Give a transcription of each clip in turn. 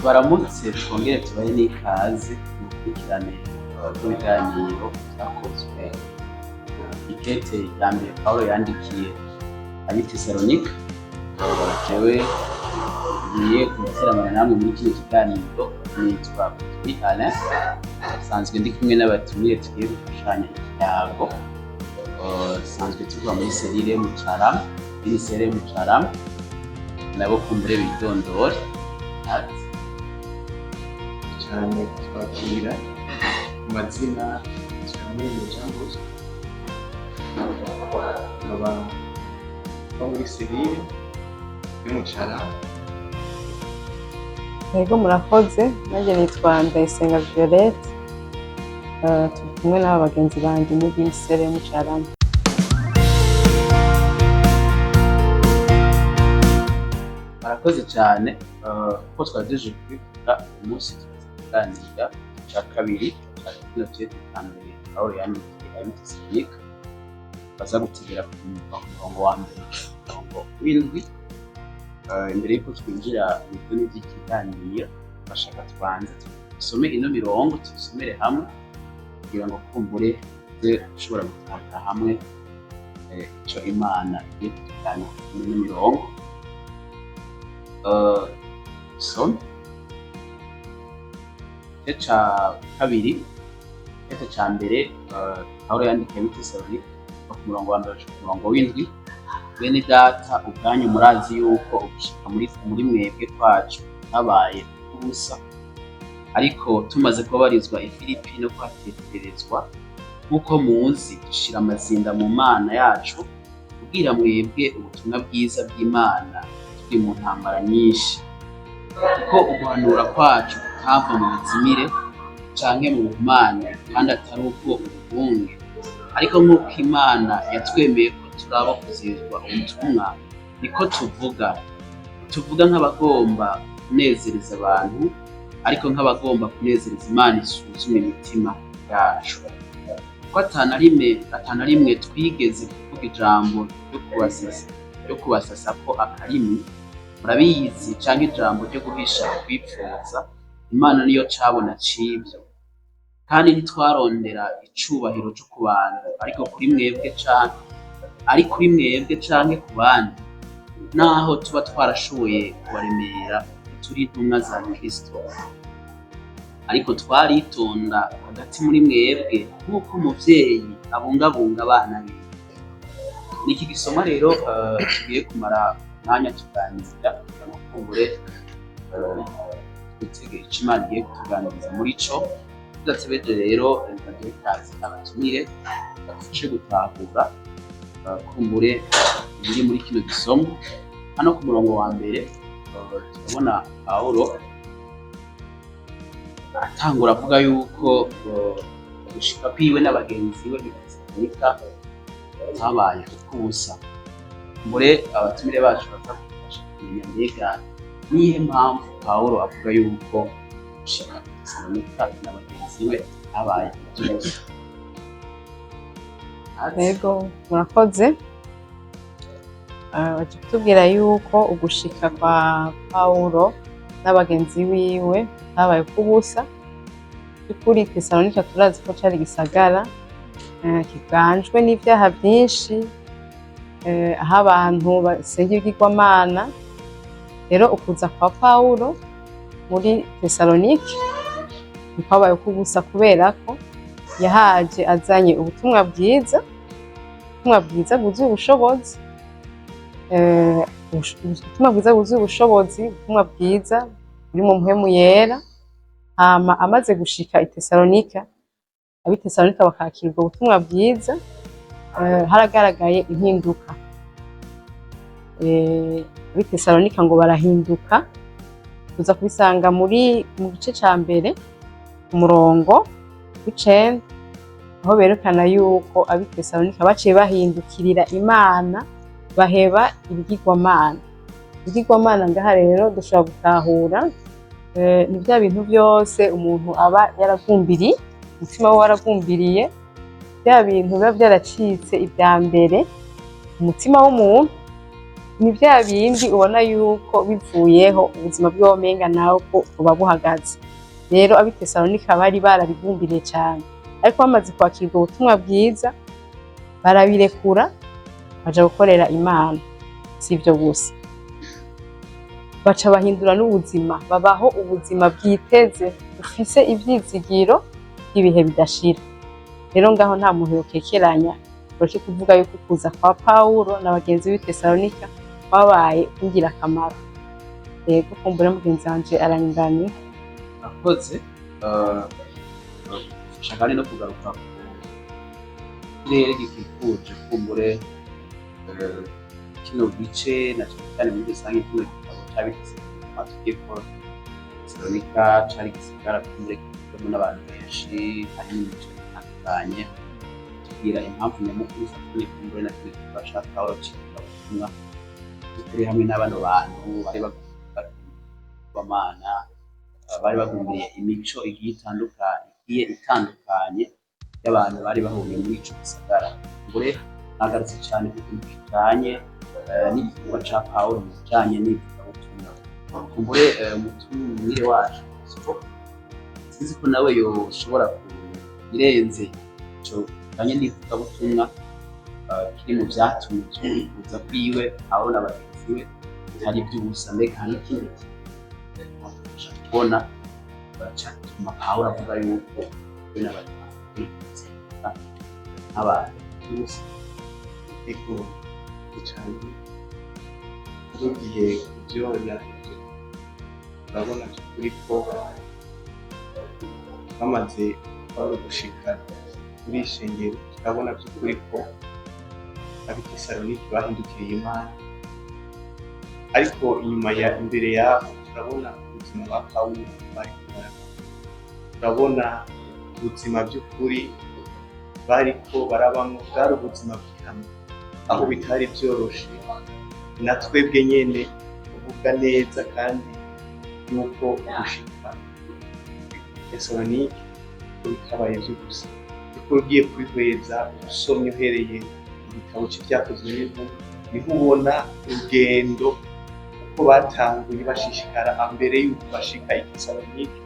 Tubaramutse, twongere tubahe n'ikaze mu gukurikirane rw'ibiganiro vyakozwe ikete rya mbere Pawulo yandikiye ab'i Tesalonika. Jewe ngiye guteramana namwe muri kino kiganiro nitwa Butwi Alain, nsanzwe ndi kumwe n'abatumire tugiye gufashanya ikiyago. Sanzwe tuva muri cellule Mucarama, muri cellule Mucarama, nabo kumbure bidondore. Ati cyane kutwakira. Mu mazina Twamuremye Jean Bosco, nkaba mba muri cellule y'Umucara. Yego, murakoze. Nanjye nitwa Ndayisenga Violette. Turi kumwe n'aba bagenzi banjye muri cellule Mucarama. Murakoze cyane. Kuko twari kubivuga, uyu munsi turaza kuganira cya kabiri cya kino cete cya mbere Pawulo yandikiye ab'i Tesalonika, baza gutegera kuva ku murongo wa mbere ku murongo w'indwi. Imbere y'uko twinjira mu idoni ry'ikiganiro, bashaka tubanze dusome ino mirongo, tuyisomere hamwe kugira ngo kumbure tuze gushobora gutahura hamwe ico Imana igiye kutuganiriza muri ino mirongo. Some igice ca kabiri, igice ca mbere Pawulo yandikiye ab'i Tesalonika, kuva ku murongo wa mbere gushika ku murongo w'indwi. Bene data, ubwanyu murazi yuko ugushika muri mwebwe kwacu kutabaye ubusa, ariko tumaze kubabarizwa i Filipi no kuhateterezwa, nk'uko muzi, dushira amazinda mu Mana yacu kubwira mwebwe ubutumwa bwiza bw'Imana turi mu ntambara nyinshi, kuko uguhanura kwacu kutava mu buzimire canke mu buhumane, kandi atari ubwo ubugunge, ariko nk'uko Imana yatwemeye ko turaba kuzizwa ubutumwa, niko tuvuga. Tuvuga nk'abagomba kunezereza abantu, ariko nk'abagomba kunezereza Imana isuzuma imitima yacu, kuko atana rimwe twigeze kuvuga ijambo ryo kubasasa ko akarimi, murabizi, canke ijambo ryo guhisha kwipfuza. Imana niyo cabona c'ivyo. Kandi ntitwarondera icubahiro co ku bantu, ariko kuri mwebwe canke ari kuri mwebwe canke ku bandi, naho tuba twarashoboye kubaremera, turi intumwa za Kristo. Ariko twaritonda hagati muri mwebwe nk'uko umuvyeyi abungabunga abana biwe. Ni iki gisoma rero tugiye kumara umwanya tuganira kugira ngo kumbure twitege ico Imana igiye kutuganiriza muri co. Tudatebeje rero, reka duhe ikaze abatumire badufashe gutahura kumbure ibiri muri kino gisomo. Hano ku murongo wa mbere turabona Pawulo atangura avuga yuko gushika kwiwe n'abagenzi be i Tesalonika habaye ubusa. Mbure abatumire bacu baza kudufasha kumenya mbega niyihe mpamvu Pawulo avuga yuko gushika i Tesalonika na bagenzi be habaye ivy'ubusa. Yego, murakoze. Baje kutubwira yuko ugushika kwa Pawulo n'abagenzi biwe habaye kubusa. By'ukuri Tesalonika turazi ko cari igisagara kiganjwe n'ivyaha vyinshi, aho abantu basenga ibigirwamana. Rero ukuza kwa Pawulo muri Tesalonike ntikwabaye kubusa, kubera ko yahaje azanye ubutumwa bwiza, ubutumwa bwiza bwuzuye ubushobozi, ubutumwa bwiza bwuzuye ubushobozi, ubutumwa bwiza buri mu mpwemu yera. Hama amaze gushika i Tesalonika, ab'i Tesalonika bakakira ubwo butumwa bwiza, haragaragaye impinduka. Ab'i Tesalonika ngo barahinduka, tuza kubisanga mu gice ca mbere umurongo w'icenda, aho berekana yuko ab'i Tesalonika baciye bahindukirira Imana, baheba ibigirwamana. Ibigirwamana ngaha rero dushobora gutahura ni vya bintu vyose umuntu aba yaragumbiriye, umutima we waragumbiriye, vya bintu biba vyaracitse ivya mbere umutima w'umuntu. Ni vya bindi ubona yuko bivuyeho ubuzima bw'iwomenga nawe ko buba buhagaze. Rero ab'i Tesalonika bari barabigumbiriye cyane, ariko bamaze kwakirwa ubutumwa bwiza barabirekura, baja gukorera Imana. Si ibyo gusa, baca bahindura n'ubuzima, babaho ubuzima bwiteze, bufise ivyizigiro by'ibihe bidashira. Rero ngaho nta muntu yokekeranya, ureke kuvuga yuko kuza kwa Pawulo na bagenzi b'i Tesalonika kwabaye ingirakamaro. Yego, kumbure mugenzi wanje aranyunganiye. Akoze gufasha kandi no kugaruka ku kirere gikikuje kumbure kino gice, na cyane cyane muri rusange kino gitabo c'ab'i Tesalonika. Tesalonika cari igisagara kumbure kivugwamo n'abantu benshi, harimo imico itandukanye. Tubwira impamvu nyamukuru ifatanye kumbure na kino gikorwa ca Pawulo c'ivugabutumwa, turi hamwe n'abano bantu bari bagumana, bari bagumbiriye imico igiye itandukanye y'abantu bari bahuriye muri ico gisagara. Mbure nagarutse cyane ku kintu kijanye n'igikorwa ca Pawulo mu bijanye n'ivugabutumwa. Kumbure umutumire wacu siko sinzi ko nawe yoshobora kubirenze ico kijanye n'ivugabutumwa, kiri mu vyatumye kuza kwiwe Pawulo na bagenzi be bitari ivy'ubusa. Mbega hari ikindi kintu kubona catuma Pawulo avuga yuko we na bagenzi be nk'abantu by'ubusa? Ego cyane. Tugiye kubyona, urabona by'ukuri ko bamaze Pawulo gushika muri ishengero, turabona by'ukuri ko ab'i Tesalonike bahindukiriye Imana. Ariko inyuma ya imbere yaho turabona ubuzima bwa Pawulo bari barabamo, turabona ubuzima by'ukuri bariko barabamwo, bwari ubuzima bw'ikamyo aho bitari byoroshe. Na twebwe nyene kuvuga neza kandi yuko gushika Tesalonike bitabaye vy'ubusa, kuko ugiye kubihweza usomye uhereye mu gitabo c'Ivyakozwe n'Intumwa, niho ubona urugendo uko batanguye bashishikara mbere yuko bashika i Tesalonike,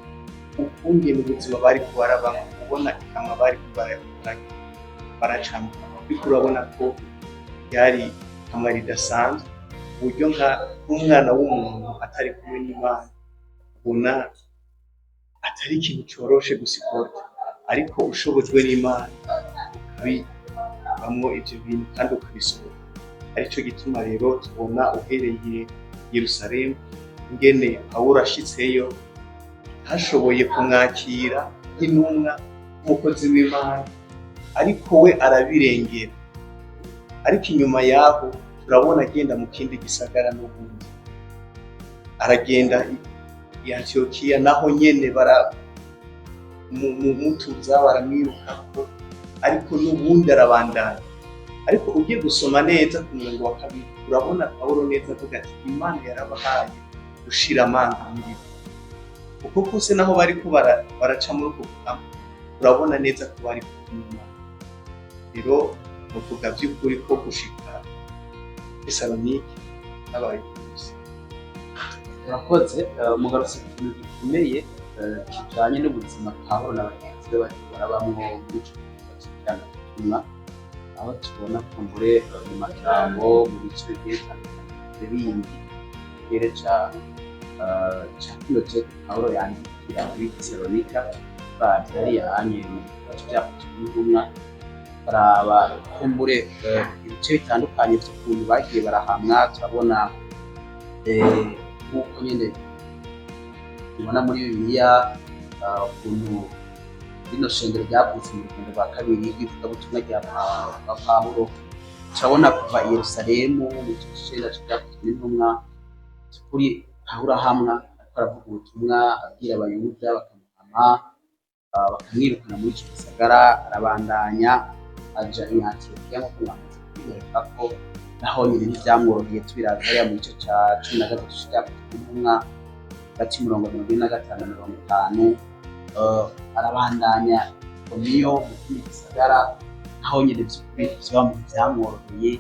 ukungene ubuzima bariko barabamwo, ubona ikamwa bariko baracamwo. Ariko urabona ko ryari ikamwa ridasanzwe, uburyo nka nk'umwana w'umuntu atari kumwe n'Imana ubona atari ikintu coroshe gusiporta, ariko ushobojwe n'Imana ukabibamwo ivyo bintu kandi ukabisohora. Arico gituma rero tubona uhereye Yerusalemu ingene Pawulo ashitseyo ntashoboye kumwakira nk'intumwa, nk'umukozi w'Imana, ariko we arabirengera. Ariko inyuma yaho turabona agenda mu kindi gisagara, n'ubundi aragenda i Antiyokiya, naho nyene baramutuza, baramwirukako, ariko n'ubundi arabandanya. Ariko ugiye gusoma neza ku murongo wa kabiri, urabona Pawulo neza avuga ati: "Imana yarabahaye gushira amanga muri bo." Uko kose naho bariko baraca muri uko kugamba, urabona neza ko bari kumwe n'Imana. Rero bavuga by'ukuri ko gushika Tesalonike habaye ubusa. Urakoze. Mugarutse ku kintu gikomeye kijanye n'ubuzima Pawulo na bagenzi be bariko barabamwo muri ico gikorwa c'ivugabutumwa, aho tubona kumbure mu majambo mu bice bigiye bitandukanye bindi ikirere ca kino cete Pawulo yandikira muri Tesalonika. Bavye hariya anye mu gikorwa c'Ivyakozwe n'Intumwa, baraba kumbure ibice bitandukanye vy'ukuntu bagiye barahamwa. Turabona nk'uko nyene tubona muri Bibiliya ukuntu rino shengero ryavutse mu rugendo rwa kabiri rw'ivugabutumwa rya Pawulo. Turabona kuva i Yerusalemu mu gice c'icenda c'Ivyakozwe n'Intumwa, vy'ukuri Pawulo ahamwa ariko aravuga ubutumwa abwira Abayuda, bakamuhama, bakamwirukana muri ico gisagara. Arabandanya aja i Antiyokiya, nk'uko mwamaze kubigarukako, naho nyene ntivyamworoheye. Tubiravye hariya mu gice ca 13 c'Ivyakozwe n'Intumwa, hagati y'umurongo 45 na 50, arabandanya Ikoniyo mu kindi gisagara, naho nyene vy'ukuri ntivyamworoheye.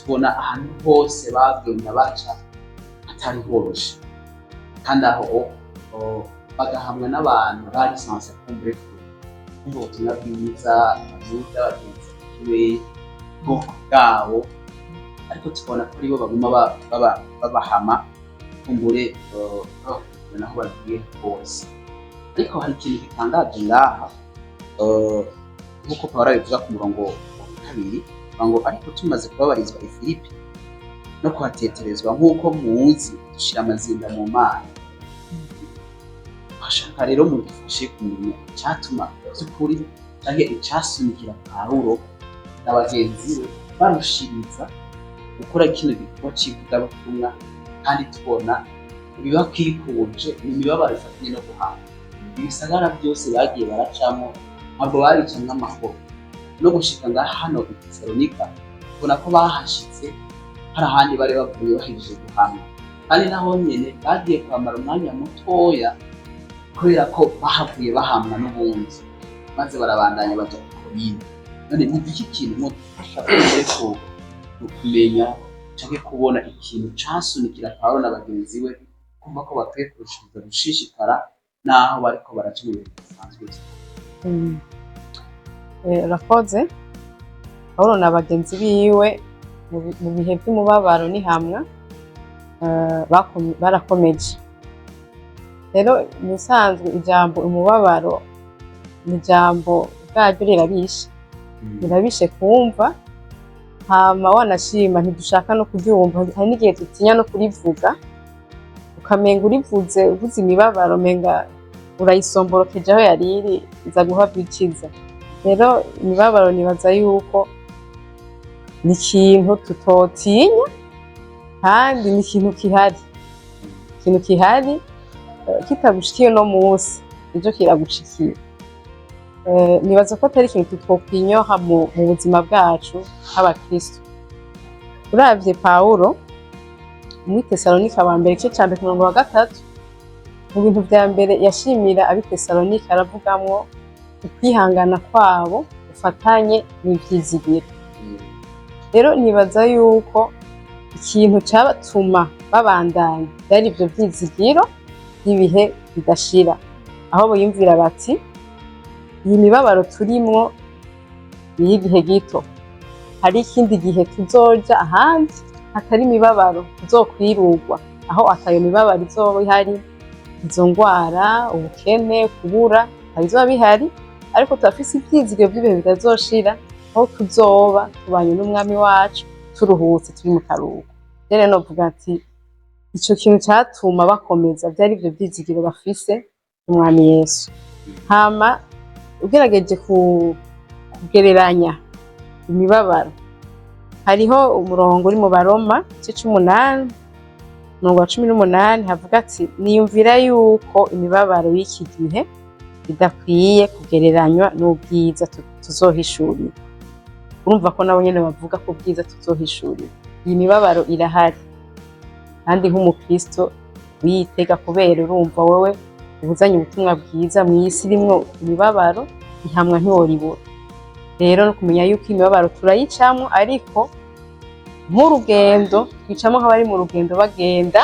Tubona ahantu hose bagenda baca hatari horoshe, kandi aho bagahamwa n'abantu bari censés kumbure kumva ubutumwa bwiza, Abayuda bagenzi biwe, ubwoko bwabo, ariko tubona ko aribo baguma babahama, kumbure babakurikirana aho bagiye hose. Ariko hari ikintu gitangaje ngaha, nk'uko Pawulo abivuga ku murongo wa kabiri, avuga ngo: "Ariko tumaze kubabarizwa i Filipi no kuhateterezwa, nk'uko muzi, dushira amazinda mu Mana." Bashaka rero mudufashe kumenya icyatuma by'ukuri canke icasunikira Pawulo na bagenzi be barushiriza gukora kino gikorwa c'ivugabutumwa, kandi tubona ibibakikuje ni imibabaro ifatanye no guhanga. Ibisagara byose bagiye baracamo ntabwo babicamwo amahoro. No gushika ngaha hano i Tesalonika, tubona ko bahashitse hari ahandi bari bavuye bahejeje guhanga, kandi naho nyene bagiye kuhamara umwanya mutoya kubera ko bahavuye bahamwa n'ubundi, maze barabandanya baja ku Korinto. None ni iki kintu mudufasha kumenya canke kubona ikintu casunikira Pawulo na bagenzi we kumva ko bakwiye kurushiriza gushishikara naho bariko baraca mu bintu bidasanzwe? Urakoze. Pawulo na bagenzi biwe mu bihe by'umubabaro n'ihamwa barakomeje. Rero mu bisanzwe ijambo umubabaro ni ijambo ubwaryo rirabishe, rirabishe kumva, hama wanashima ntidushaka no kuryumva. Hari n'igihe dutinya no kurivuga, ukamenga urivuze, uvuze imibabaro, umenga urayisomborokeje aho yari iri, iza guhava ikiza. Rero imibabaro nibaza yuko ni ikintu tutotinya, kandi ni ikintu gihari, ikintu gihari, kitagushikiye no munsi ejo kiragushikira. Nibaza ko atari ikintu tutwokwinyoha mu buzima bwacu nk'abakristo. Uravye Pawulo muri Tesalonika wa mbere, igice ca mbere, ku murongo wa gatatu, mu bintu vya mbere yashimira ab'i Tesalonika aravugamwo ukwihangana kwabo ufatanye n'ivyizigiro. Rero nibaza yuko ikintu cabatuma babandanya vyari ivyo vyizigiro by'ibihe bidashira, aho biyumvira bati: "Iyi mibabaro turimwo ni iy'igihe gito, hari ikindi gihe tuzoja ahandi hatari imibabaro, tuzokwirurwa aho atayo mibabaro izoba ihari, izo ngwara, ubukene, kubura ntabizoba bihari, ariko turafise ivyizigiro by'ibihe bitazoshira, aho tuzoba tubanye n'Umwami wacu, turuhutse, turi mu karuhuko." Rero novuga ati ico kintu catuma bakomeza vyari ivyo vyizigiro bafise Umwami Yesu. Hama ugerageje kugereranya imibabaro, hariho umurongo uri mu Baroma, igice c'umunani, umurongo wa 18, havuga ati: "Niyumvira yuko imibabaro y'iki gihe idakwiye kugereranywa n'ubwiza tuzohishurira." Urumva ko nabo nyene bavuga ko ubwiza tuzohishurira. Iyi mibabaro irahari, kandi nk'umukristo wiyitega, kubera urumva wewe ubuzanye ubutumwa bwiza mw'isi irimwo imibabaro, ihamwa ntiworibura. Rero no kumenya yuko imibabaro turayicamwo, ariko nk'urugendo twicamo nk'abari mu rugendo bagenda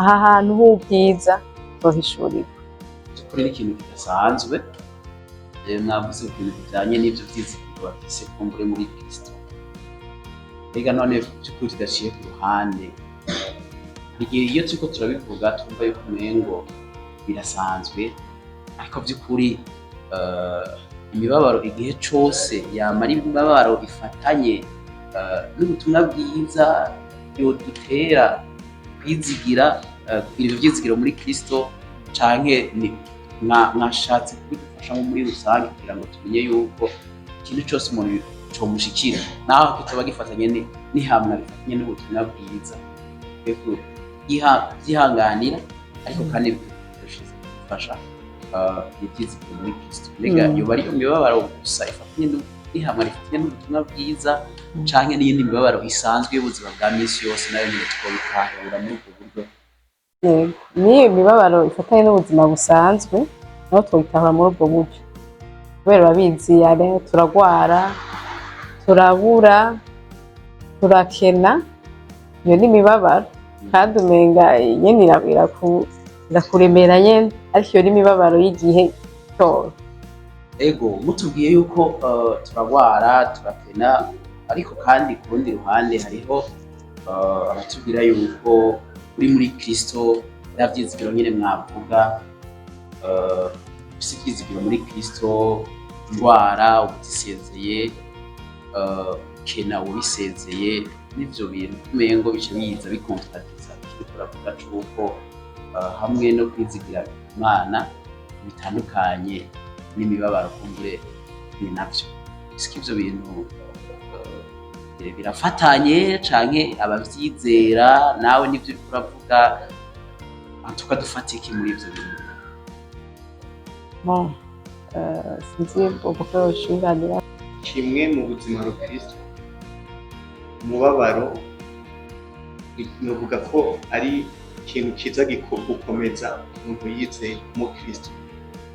aha hantu h'ubwiza tuzohishurirwa. By'ukuri ni ikintu kidasanzwe. Mwavuze ku bintu bijyanye n'ibyo byizigiro bafise kumbure muri Kristo. Mbega none by'ukuri tudaciye ku ruhande, igihe iyo turiko turabivuga twumva yuko umengo birasanzwe, ariko by'ukuri imibabaro igihe cose yamara imibabaro ifatanye n'ubutumwa bwiza, yodutera kwizigira, kugira ivyo vyizigiro muri Kristo, canke ni mwashatse kubidufashamo muri rusange kugira ngo tumenye yuko ikintu cose umuntu comushikira, naho kitoba gifatanye n'ihamwa, rifatanye n'ubutumwa bwiza, dukwiye vyihanganira, ariko kandi bikadushiriza kudufasha ivyizigiro muri Kristo? Mbega yoba ariyo mibabaro gusa ifatanye n'ihamwa rifatanye n'ubutumwa bwiza, canke n'iyindi mibabaro isanzwe y'ubuzima bwa misi yose nayo nyene twobitahura muri ubwo buryo? Yego, n'iyo mibabaro ifatanye n'ubuzima busanzwe naho twobitahura muri ubwo buryo, kubera urabizi yare turagwara, turabura, Turakena, iyo ni imibabaro, kandi umenga nyene irakuremera nyene, ariko iyo ni imibabaro y'igihe gitoya. Ego, mutubwiye yuko turagwara, turakena, ariko kandi ku rundi ruhande hariho abatubwira yuko uri muri Kristo, bya vyizigiro nyene mwavuga, ufise ivyizigiro muri Kristo, indwara uba uzisezeye, kena uba ubisezeye, n'ivyo bintu kumengo bica biza bikontradisa icyo turavuga c'uko hamwe no kwizigira Imana bitandukanye n'imibabaro. Kumbure ni navyo, siko ivyo bintu birafatanye, canke abavyizera nawe nivyo uriko uravuga tukadufata iki muri ivyo bintu? Bon, sinzi uko yoshunganira. Kimwe mu buzima rukristo, umubabaro novuga ko ari ikintu kiza gukomeza umuntu yizeye umukristo,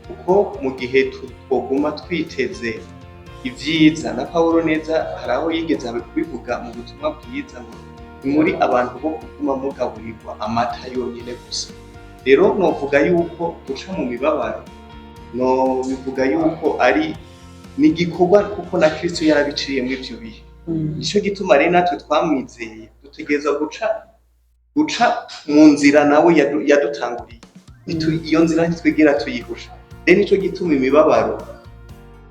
kuko mu gihe twoguma twiteze ibyiza, na Pawulo neza hari aho yigeze kubivuga mu butumwa bwiza ngo ni muri abantu bo kuguma mugaburirwa amata yonyine gusa. Rero novuga yuko guca mu mibabaro, no bivuga yuko ari ni igikorwa, kuko na Kristo yarabiciyemo ivyo bihe. Nico gituma rero natwe twamwizeye dutegerezwa guca mu nzira nawe yadutanguriye. Iyo nzira ntitwigera tuyihusha. Rero nico gituma imibabaro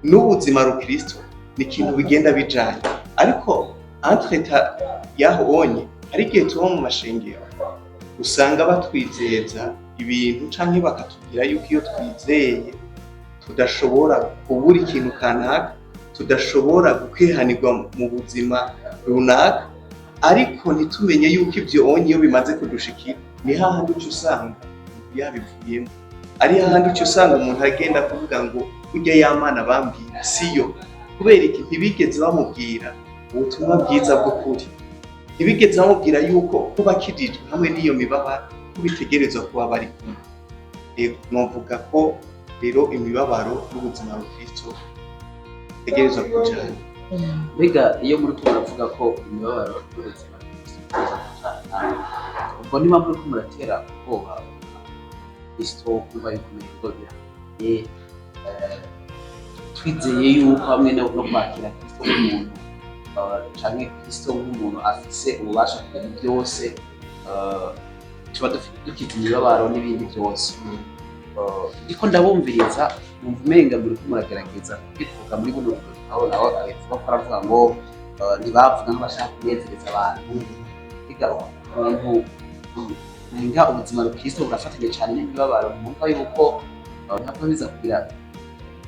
n'ubuzima rukristo ni ikintu bigenda bijanye. Ariko entre-temps yaho onye hari igihe tuba mu mashengero usanga batwizeza ibintu canke bakatubwira yuko iyo twizeye tudashobora kubura ikintu kanaka, tudashobora gukehanirwa mu buzima runaka, ariko ntitumenye yuko ibyo onye iyo bimaze kudushikira ni hahandi uca usanga yabivuyemo, ari hahandi uca usanga umuntu agenda kuvuga ngo burya ya Mana bambwira siyo. Kubera iki? Ntibigeze bamubwira ubutumwa bwiza bw'ukuri, ntibigeze bamubwira yuko kuba akijijwe hamwe n'iyo mibabaro ko bitegerezwa kuba bari kumwe. Ego, novuga ko rero imibabaro n'ubuzima bukristo bitegerezwa kujana. Mbega iyo muri ko muravuga ko imibabaro n'ubuzima bitegerezwa kujana, ubwo niba muri ko muratera ubwoba Kristo kumva yuko umengo birakomeye, twizeye yuko hamwe no kwakira Kristo nk'umuntu, canke Kristo nk'umuntu afise ububasha ku bintu byose, tuba dukiza imibabaro n'ibindi byose. Ndiko ndabumviriza numva umenga muriko muragerageza kubivuga muri buno buryo aho nawe abivuga ko aravuga ngo ntibavuga nk'abashaka kunezereza abantu. Biga ukuntu umenga ubuzima bukristo burafatanye cyane n'imibabaro, mwumva yuko ntabwo biza kugira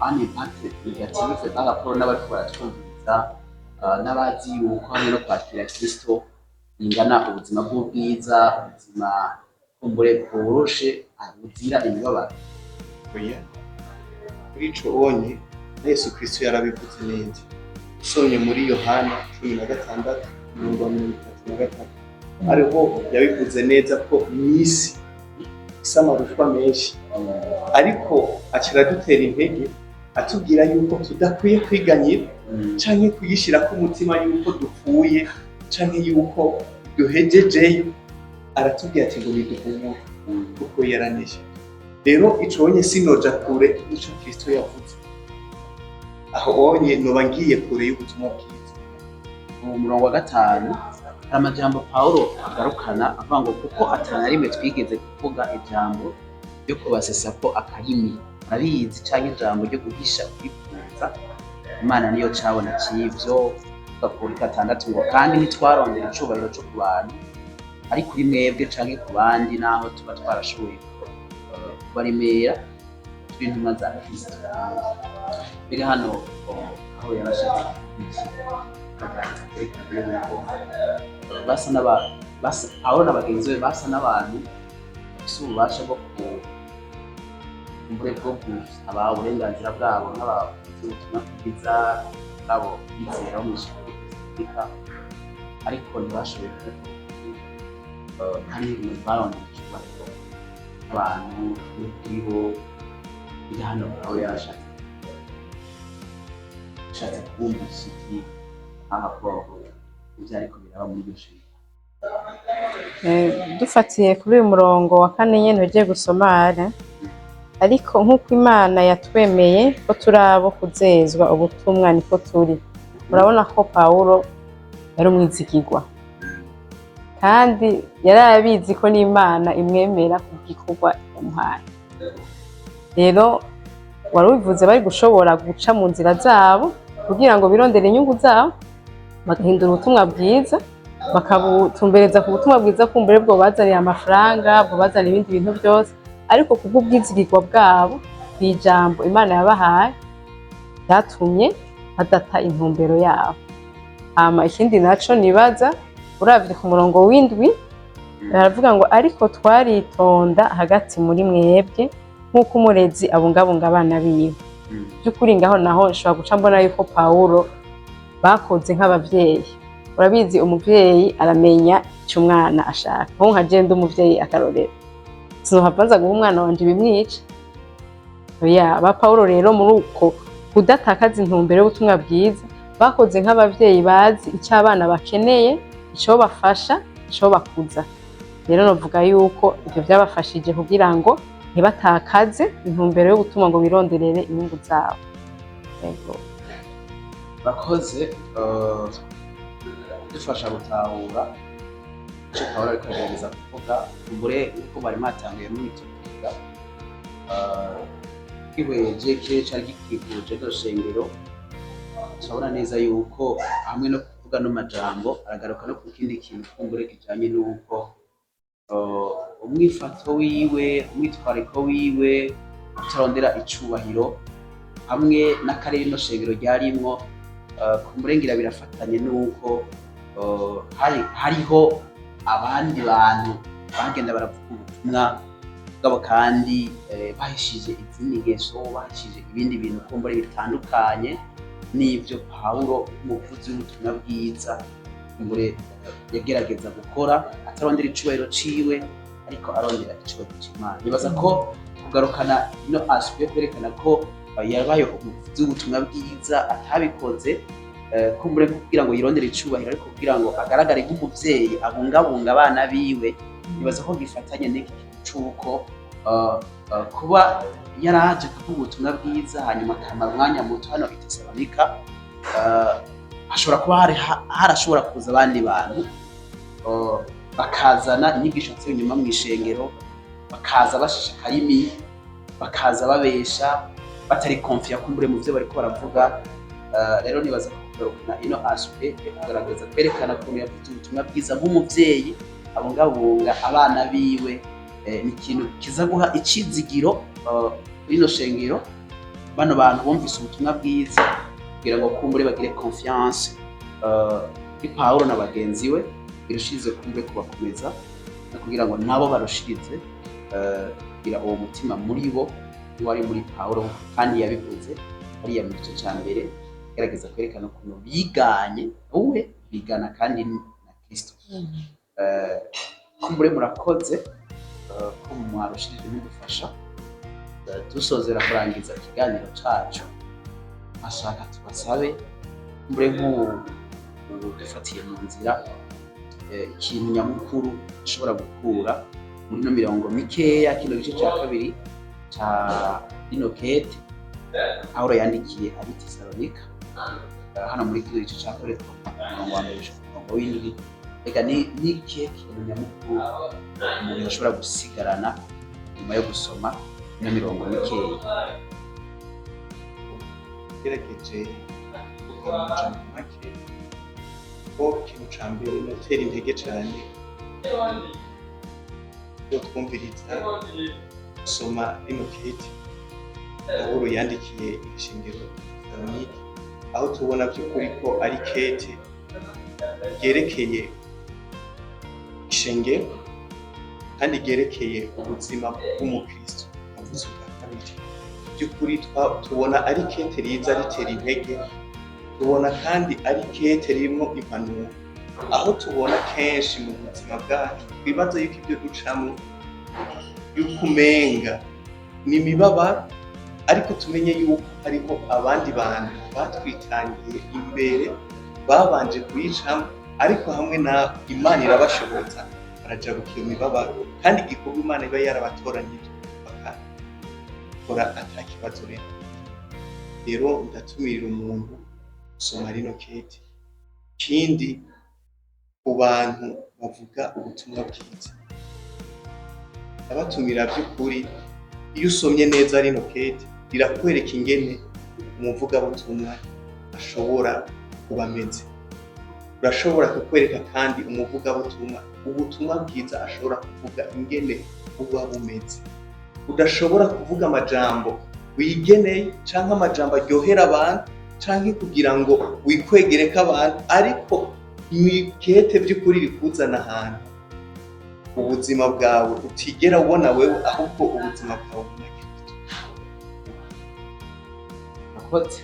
un impact négatif par rapport n'abariko baratwumviriza, n'abazi yuko hamwe no kwakira Kristo bingana ubuzima bw'ubwiza, ubuzima kumbure bworoshe buzira imibabaro? Oya, kuri ico onye na Yesu Kristo yarabivuze neza. Usomye muri Yohana 16 umurongo wa 33, ariho yabivuze neza ko mw'isi isi amarushwa menshi, ariko aca aradutera intege atubwira yuko tudakwiye kwiganyira canke kuyishirako umutima yuko dupfuye canke yuko duhejejeyo. Aratubwira ati ngo niduhumure kuko yaranesheje. Rero ico onye sinoja kure n'ico Kristo yavuze, aho onye noba ngiye kure y'ubutumwa bwiza. Mu murongo wa 5 hari amajambo Pawulo agarukana avuga ngo kuko atana rimwe twigeze kuvuga ijambo ryo kubasesa ko akarimi murabizi, canke ijambo ryo guhisha kwipfuza, Imana niyo cabona c'ivyo. Kuri 6 ngo kandi ntitwarondera icubahiro co ku bantu, ari kuri mwebwe canke ku bandi, naho tuba twarashoboye kubaremera turi intumwa za Kristo. Mbega hano aho yarashatse kuvuga iki? Kwerekana yuko basa n'aba basa, Pawulo na bagenzi be basa n'abantu bafise ububasha bwo ku kumbure bwo gusaba uburenganzira bwabo nk'abavuzi b'ubutumwa bwiza bwabo bizera bo mw'ishengero ry'Gatolika, ariko ntibashoboye kubikora, kandi barondera icubahiro abantu kuri bo. Mbega hano Pawulo yarashatse kubumvisha iki aha rapport ivyariko biraba muri iryo shengero. Dufatiye kuri uyu murongo wa kane nyene ugiye gusoma ara, ariko nk'uko Imana yatwemeye ko turi abo kuzezwa ubutumwa, niko turi. Murabona ko Pawulo yari umwizigirwa, kandi yari abizi ko n'Imana imwemera ku gikorwa yamuhaye. Rero wari ubivuze, bari gushobora guca mu nzira zabo kugira ngo birondere inyungu zabo, bagahindura ubutumwa bwiza, bakabutumbereza ku butumwa bwiza, kumbure bwo bazanira amafaranga, bwo bazanira ibindi bintu byose. Ariko kubw'ubwizigirwa bwabo kw'ijambo Imana yabahaye, byatumye badata intumbero yabo. Hama ikindi naco nibaza, uravye ku murongo w'indwi, baravuga ngo: "Ariko twaritonda hagati muri mwebwe nk'uko umurezi abungabunga abana biwe." By'ukuri ngaho naho nshobora guca mbona yuko Pawulo bakoze nk'abavyeyi. Urabizi, umuvyeyi aramenya icyo umwana ashaka. Nko nka je ndi umuvyeyi, akarorero, sinohava nza guha umwana wanje ibimwica. Oya, ba Pawulo rero muri uko kudatakaza intumbero y'ubutumwa bwiza, bakoze nk'abavyeyi bazi icyo abana bakeneye, ico bafasha, ico bakuza. Rero novuga yuko ivyo byabafashije kugira ngo ntibatakaze intumbero y'ubutumwa ngo bironderere inyungu zabo. Yego. Bakoze dufasha gutahura icyo Pawulo ariko agerageza kuvuga. Kumbure nkuko bari mwatanguye mwitubwira, twihweje ikirere cari gikikuje rino shengero, turabona neza yuko hamwe no kuvuga no majambo aragaruka no ku kindi kintu kumbure kijanye n'uko umwifato wiwe, umwitwariko wiwe, kutarondera icubahiro, hamwe n'akarere ino shengero ryarimwo, kumurengera birafatanye n'uko hariho abandi bantu bagenda baravuga ubutumwa bwabo, kandi bahishije izindi ngeso, bahishije ibindi bintu kumbure bitandukanye n'ivyo Pawulo umuvuzi w'ubutumwa bwiza kumbure yagerageza gukora, atarondera icubahiro ciwe ariko arondera icubahiro c'Imana. Nibaza ko kugarukana ino aspect yo kwerekana ko yabaye umuvuzi w'ubutumwa bwiza, atabikoze kumbure kugira ngo yirondere icubahiro, ariko kugira ngo agaragare nk'umuvyeyi abungabunga abana biwe. Nibaza ko gifatanye n'iki kintu c'uko kuba yaraje kuvuga ubutumwa bwiza, hanyuma akamara umwanya muto hano i Tesalonika, hashobora kuba harashobora kuza abandi bantu bakazana inyigisho z'ibinyoma mw'ishengero, bakaza bashisha akarimi, bakaza babesha, batari confiants kumbure mu vyo bariko baravuga. Rero nibaza ko kugarukana ino aspect yo kugaragaza, kwerekana ukuntu yavuze ubutumwa bwiza nk'umuvyeyi abungabunga abana biwe, ni ikintu kiza guha icizigiro rino shengero, bano bantu bumvise ubutumwa bwiza, kugira ngo kumbure bagire confiance kuri Pawulo na bagenzi we, birushirize kumbure kubakomeza no kugira ngo nabo barushirize kugira uwo mutima muri bo wari muri Pawulo. Kandi yabivuze hariya mu gice ca mbere, gerageza kwerekana ukuntu biganye uwe, bigana kandi na Kristo. Kumbure murakoze ko mwarushirije mudufasha. Dusozera kurangiza ikiganiro cacu, ashaka tubasabe kumbure nk'ubu dufatiye mu nzira, ikintu nyamukuru ushobora gukura muri ino mirongo mikeya, kino gice ca kabiri ca rino kete Pawulo yandikiye ab'i Tesalonika. Hano muri kino gice ca kabiri, twavuga ku murongo wa mbere gushika ku murongo w'indwi. Reka ni ikihe kintu nyamukuru umuntu yashobora gusigarana nyuma yo gusoma ino mirongo mikeya? Gerageje kuvuga mu majambo make ko ikintu ca mbere notera intege cane yo twumviriza gusoma rino kete Pawulo yandikiye ishengero Tesalonike, aho tubona by'ukuri ko ari kete ryerekeye ishengero kandi ryerekeye ubuzima bw'umukristo avuze ubwa kabiri. By'ukuri tubona ari kete riza ritera intege, tubona kandi ari kete ririmo impanuro, aho tubona kenshi mu buzima bwacu twibaza yuko ibyo ducamwo yuko umenga ni imibabaro, ariko tumenye yuko hariho abandi bantu batwitangiye imbere, babanje kuyicamo. Ariko hamwe naho Imana irabashoboza, barajabuka iyo mibabaro, kandi igikorwa Imana iba yarabatoranyije bakakora ata kibazo. Rero ndatumirira umuntu gusoma rino kete. Ikindi, ku bantu bavuga ubutumwa bwiza, ndabatumira by'ukuri, iyo usomye neza rino kete rirakwereka ingene umuvugabutumwa ashobora kuba ameze. Urashobora kukwereka kandi umuvugabutumwa ubutumwa bwiza ashobora kuvuga ingene buba bumeze. Udashobora kuvuga amajambo wigeneye canke amajambo aryohera abantu canke kugira ngo wikwegereko abantu, ariko mwikete by'ukuri rikuzana ahantu ubuzima bwawe utigera ubona wewe, ahubwo ubuzima bwawe ubona Kristo. Murakoze.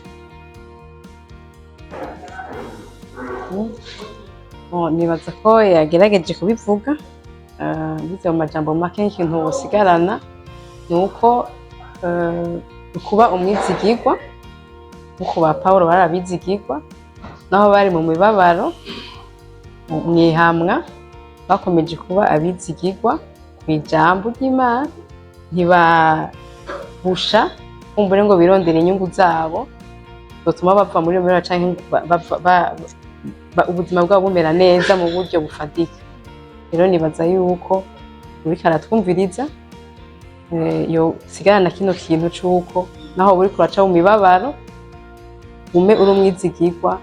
Bon, nibaza ko yagerageje kubivuga, bize mu majambo make. Nk'ikintu wosigarana ni uko kuba umwizigirwa, nkuko ba Pawulo bari abizigirwa, naho bari mu mibabaro, mw'ihamwa, bakomeje kuba abizigirwa kw'ijambo ry'Imana, ntibahusha kumbure ngo birondere inyungu zabo zotuma bava muri iyo mibabaro canke ubuzima bwabo bumera neza mu buryo bufatika. Rero nibaza yuko uriko aratwumviriza yosigarana kino kintu c'uko naho uriko uraca mu mibabaro, ume uri umwizigirwa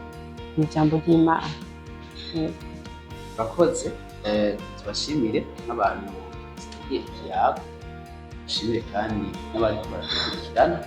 mw'ijambo ry'Imana. Murakoze. Tubashimire nk'abantu basigiye ikiyago, dushimire kandi n'abariko baradukurikirana.